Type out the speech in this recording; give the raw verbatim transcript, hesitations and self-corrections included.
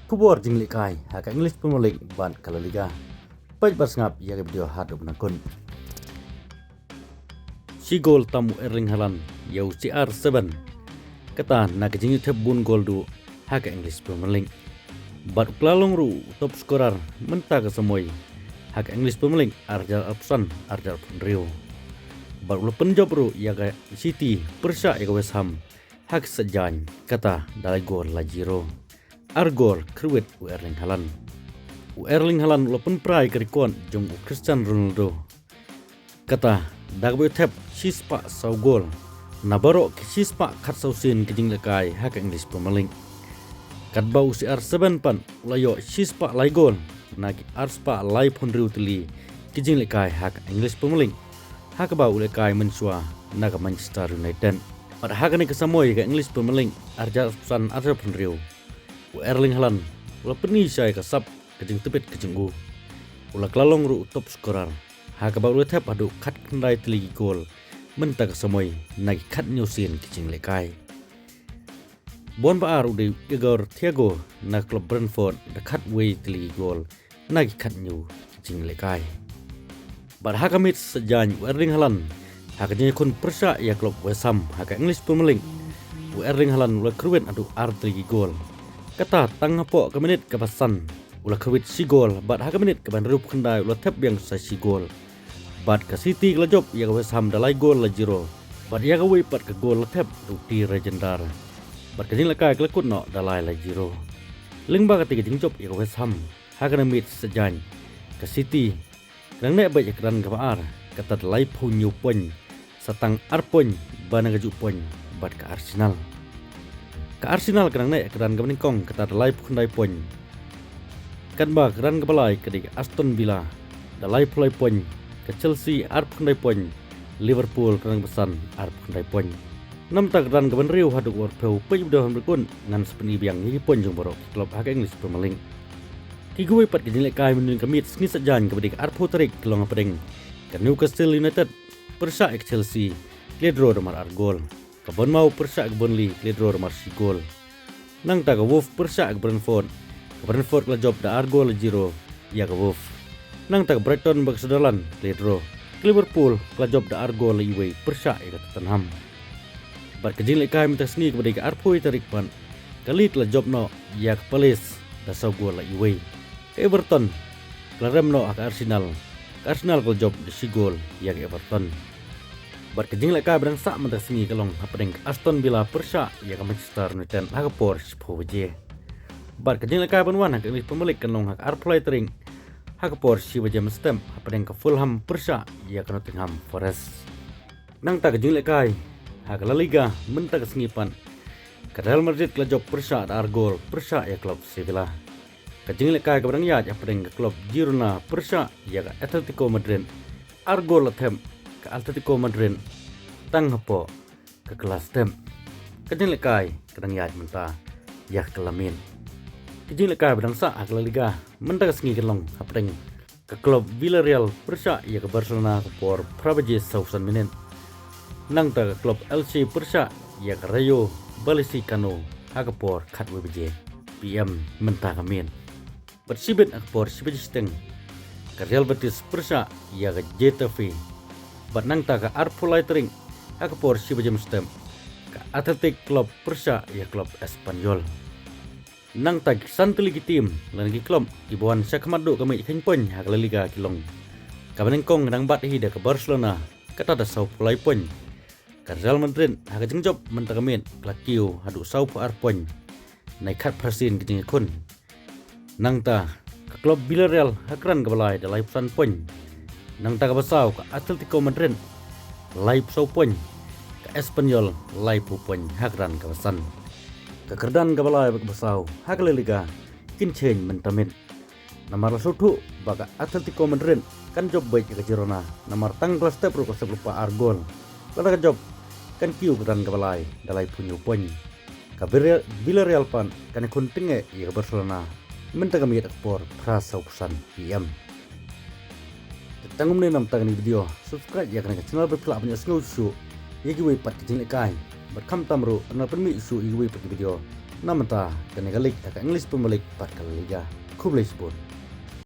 Khubor jinglehkai ha ka English Premier League bad ka La Liga. Peit bad sngap ïa ka video haduh ba nangkun. Shi gol tam u Erling Haaland ïa u C R seven. Kata na ka jingïathep bun gol duh ha ka English Premier League. Bad u kylla long ruh u top scorer mynta ka samoi ha ka English Premier League arhajar arphew san arhajar arphew hynriew. Bad u la pynjop ruh ïa ka City pyrshah ïa ka West Ham ha ka sien jaiñ, kata da lai gol la zero. Ar gol kyrwit u Erling Haaland. U Erling Haaland u la pynpra ïa ka record jong u Cristiano Ronaldo, kata da kaba u thep shispah saw gol na baroh ki shispah khatsaw sien ki jinglehkai ha ka English Premier League. Katba u C R seven pat u la ïoh shispah lai gol na ki arspah laiphew hynriew tylli ki jinglehkai ha ka English Premier League, ha kaba u lehkai mynshuwa na ka Manchester United. Bad ha kane ka samoi ka English Premier League arhajar arphew san arhajar arphew hynriew, u Erling Haaland u la pyni shai ka sap ka jingtbit ka jong u. U la kylla long ruh u top scorer ha kaba u la thep haduh khatkhyndai tylli ki gol mynta ka samoi na ki khathynñiew sien ki jinglehkai. Bun ba ar u dei u Igor Thiago na ka club Brentford da khatwei tylli ki gol na ki khathynñiew ki jinglehkai. Bad ha ka miet sien jaiñ u Erling Haaland ha ka jingïakhun pyrshah ïa ka club West Ham ha ka English Premier League, u Erling Haaland u la kyrwit haduh ar tylli ki gol. Kata tang hapoh ka minit kaba san u la kyrwit shi gol, bad ha ka minit kaba hynriewphew khyndai u la thep biang sa shi gol. Bad ka City ka la jop ïa ka West Ham da lai gol la zero. Bad ïa kawei pat ka gol la thep da u Tyrell Reijnders. Bad ka jinglehkai ka la kut noh da lai la zero. Lyngba kata ka jingjop ïa ka West Ham ha kane ka miet sien jaiñ, ka City ka dang neh beit ha ka kyrdan kaba ar, kata da laiphew hynñiew point, sa tang ar point ba na kajuh point bad ka Arsenal. Ka Arsenal ka dang neh ha ka kyrdan kaba nyngkong, kata da laiphew khyndai point. Katba ka kyrdan kaba lai ka dei ka Aston Villa da laiphew lai point, ka Chelsea arphew khyndai point, Liverpool ka kyrdan kaba san arphew khyndai point. Namar kata ka kyrdan kaba hynriew haduh kaba arphew, peit video hangne ba kut, ngan sa pyni biang ïa ki point jong baroh ki club ha ka English Premier League. Kiwei pat ki jinglehkai mynhynnin ka miet sngi Saitjaiñ kaba dei ka arphew tarik ka long hapdeng ka Newcastle United pyrshah ïa ka Chelsea, ki la draw da mar ar gol. Ka Bournemouth pyrshah ïa ka Burnley, ki la draw da mar shi gol. Nangta ka Wolves pyrshah ïa ka Brentford, ka Brentford ka la jop da ar gol la zero ïa ka Wolves. Nangta ka Brighton bad ka Sunderland ki la draw. Ka Liverpool ka la jop da ar gol la iwei pyrshah ïa ka Tottenham. Bad ka jinglehkai mynta ka sngi kaba dei ka arphew tarik pat, ka Leeds ka la jop noh ïa ka Palace da saw gol la iwei. Ka Everton ka la rem noh ha ka Arsenal, ka Arsenal ka la jop da shi gol ïa ka Everton. Bad ka jinglehkai ba dang sah mynta ka sngi ka long hapdeng ka Aston Villa pyrshah ïa ka Manchester United ha ka por shiphew baje. Bad ka jinglehkai ban wan ha ka English Premier League kan long ha ka arphew lai tarik ha ka por shi baje mynstep hapdeng ka Fulham pyrshah ïa ka Nottingham Forest. Nangta ka jinglehkai ha ka La Liga mynta ka sngi pat, ka Real Madrid ka la jop pyrshah da ar gol pyrshah ïa ka club Sevilla. Ka jinglehkai kaba dang ïaid hapdeng ka club Girona pyrshah ïa ka Atletico Madrid, ar gol la thep ka Atletico Madrid tang hapoh ka kylla step. Ka jinglehkai ka dang ïaid mynta ïa ka kylla miet. Ka jinglehkai ba dang sah ha ka La Liga mynta ka sngi kan long hapdeng ka club Villarreal pyrshah ïa ka Barcelona ha ka por phra baje sawphew san minit. Nangta ka club Elche pyrshah ïa ka Rayo Vallecano ha ka por khatwei baje P M mynta ka miet. Bad shibit ha ka por shi baje shiteng, ka Real Betis pyrshah ïa ka Getafe. Bad nangta ka arphew lai tarik ha ka por shi baje mynstep, ka Athletic Club pyrshah ïa ka club Espanyol. Nangta ki san tylli ki team lane ki club kiba wan sha khmat duh ka miej kheiñ point ha ka La Liga ki long: kaba nyngkong ka dang bat hi da ka Barcelona, kata da sawphew lai point. Ka Real Madrid ha ka jingjop mynta ka miet ka la kiew haduh sawphew ar point na ki khatphra sien ki jingïakhun. Nangta ka club Villarreal ha ka kyrdan kaba lai da laiphew san point. Nangta kaba saw ka Atletico Madrid, laiphew saw point. Ka Espanyol, laiphew point ha ka kyrdan kaba san. Ka kyrdan kaba lai bad kaba saw ha ka La Liga kin change mynta miet. Namar la sngewthuh ba ka Atletico Madrid kan jop beit ïa ka Girona namar tang ka la step ruh ka la step lypa ar gol. Lada ka jop kan kiew ha ka kyrdan kaba lai da laiphew hynñiew point. Ka Villarreal, Villarreal pat kan ïakhun tyngeh ïa ka Barcelona mynta ka miet ha ka por phra sawphew san P M. Tang kumne namar kane ka video, subscribe ïa kane ka channel ba phi lah ban ïohsngew shuh ïa kiwei pat ki jinglehkai. Bad khamtam ruh ngan pynmih shuh ïa kiwei pat ki video Na mynta kane ka league da ka English Premier League bad ka La Liga. Khublei shibun.